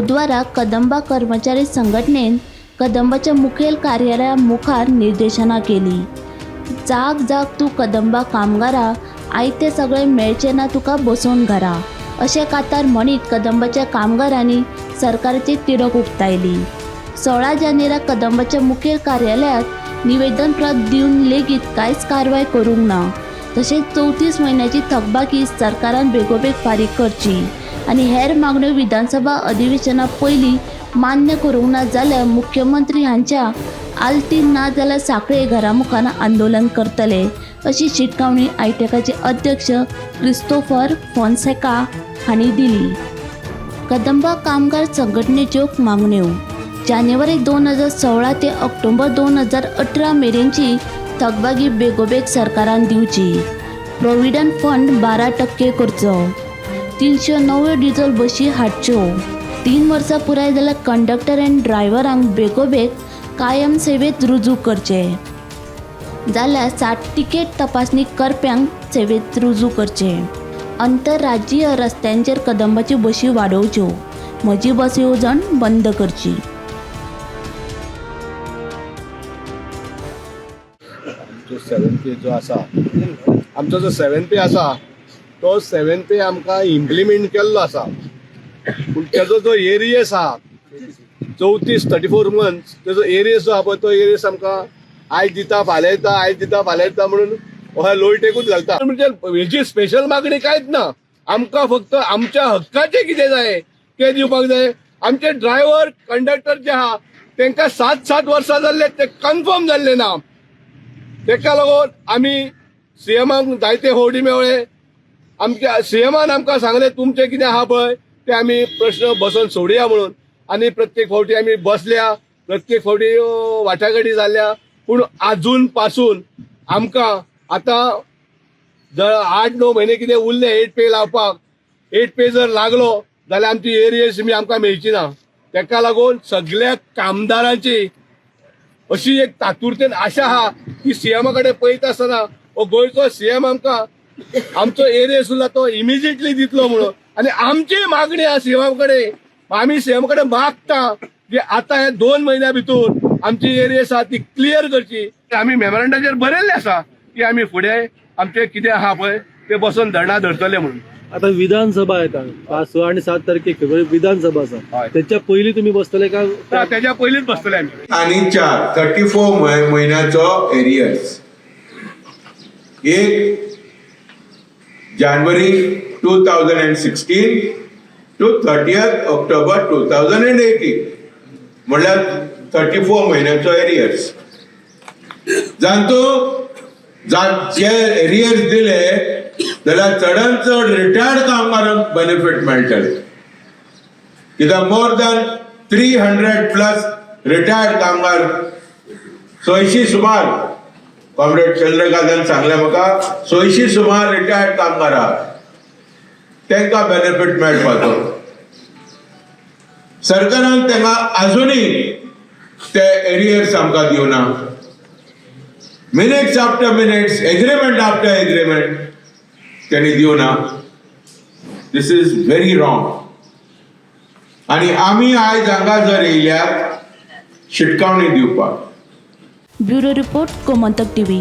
बुधवारा कदंबा कर्मचारी संघटनेन कदंबाच्या मुखेल कार्यालया मुखार निदर्शनां केली. जाग जाग तूं कदंबा कामगारा, आयते सगळें मेळचें ना तुका बसोवन घरा, अशें कातार म्हणीत कदंबाच्या कामगारांनी सरकाराची तिडक उक्तायली. 16 जानेराक कदंबाच्या मुखेल कार्यालयांत निवेदन प्रत दिवन लेगीत कांयच कारवाय करूंक ना. तशेंच 34 म्हयन्याची थकबाकी सरकारान बेगोबेग फारीक करची आनी हेर मागण्यो विधानसभा अधिवेशना पयलीं मान्य करूंक ना जाल्यार मुख्यमंत्री हांच्या आल्तीन ना जाल्यार सांखळे घरा मुखार आंदोलन करतले, अशी शिटकावणी आयटॅकाचे अध्यक्ष क्रिस्तोफर फोन्सेका हांणी दिली. कदंबा कामगार संघटनेच्यो मागण्यो: जानेवारी 2016 ते ऑक्टोबर 2018 मेरेनची थकबाकी बेगोबेग सरकारान दिवची, प्रोविडंट फंड 12% करचो, 300 नव्यो डिझल बशी हाडच्यो, 3 वर्सां पुराय जाल्यार कंडक्टर आनी ड्रायव्हरांक बेगोबेग कायम सेवेंत रुजू करचे, जाल्यार 60 तिकेट तपासणी करप्यांक सेवेंत रुजू करचे, आंतरराज्यीय रस्त्यांचेर कदंबाच्यो बशी वाडोवच्यो, म्हजी बस येवजण बंद करची. आमचो सेवन पे जो आसा, आमचो जो सेवन पे आसा, तो सेवन पे आमकां इम्प्लिमेंट केल्लो आसा, पूण तेजो जो एरियस आहा 34, 34 मंथ्स, तेजो एरियस जो आहा पळय, तो एरियस आमकां आयज दिता फाल्यां येता, आयज दिता फाल्यां येता म्हणून हय लोळटेकूच घालता. म्हणजे हेजी स्पेशल मागणी कांयच ना. आमकां फक्त आमच्या हक्काचें कितें जाय तें दिवपाक जाय. आमचे ड्रायव्हर कंडक्टर जे आहा, तांकां 7-7 वर्सां जाल्ले, ते कन्फर्म जाल्ले ना. तेका लागून आमी सीएमाक जायते फावटी मेवळे. आमच्या सीएमान आमकां सांगलें, तुमचें कितें आहा पळय ते आमी प्रश्न बसोन सोडया म्हणून. आनी प्रत्येक फावटी आमी बसल्या, प्रत्येक फावटी वाटाघाटी जाल्या, पूण आजून पासून आमकां आतां जर 8-9 म्हयने कितें उरले एट पे लावपाक. एट पे जर लागलो जाल्यार आमची एरियस बी आमकां मेळची ना. तेका लागून सगळ्या कामदारांची अशी एक तातुरतेन आशा आहा की सीएमा कडेन पळयता आसतना हो गोंयचो सीएम आमकां आमचो एरियस उरला तो इमिजिएटली दितलो म्हणून. आनी आमची मागणी आहा सीएमा कडेन, आमी सीएमा कडेन मागता की आतां हे 2 म्हयन्या भितर आमची एरियस आहा ती क्लियर करची. आमी मेमोरंडाचेर बरयल्लें आसा की आमी फुडें आमचें कितें आहा पळय ते बसून धरणां धरतले म्हणून. आता विधानसभा येता, 5, 6 आणि 7 तारखेक फेब्रुवारी विधानसभा आसा. त्याच्या पयलीं तुमी बसतले का? तेच्या पयलींच बसतले आमी. आणि चार 34 म्हयन्याचो एरियर्स, 1 जानेवारी 2016 to 30 October 2018, म्हणल्यार 34 म्हयन्याचो एरियर्स. जांतू जे एरियर्स दिले जाल्यार चडान चड रिटायर्ड कामगारांक बेनिफीट मेळटले, कित्याक more than 300 plus retired कामगार, 100 सुमार, कॉम्रेड चंद्रकांतान सांगलें म्हाका, 100 सुमार रिटायर्ड कामगार आहा, तांकां बेनिफीट मेळपाचो. सरकारान तांकां अजुनूय ते एरियर्स आमकां दिवना. Minutes after minutes, agreement after agreement त्यांनी दिवना. This is very wrong. आणि आमी आयज हांगा जर येयल्यात शिटकावणी दिवपाक. Bureau report, Gomantak TV.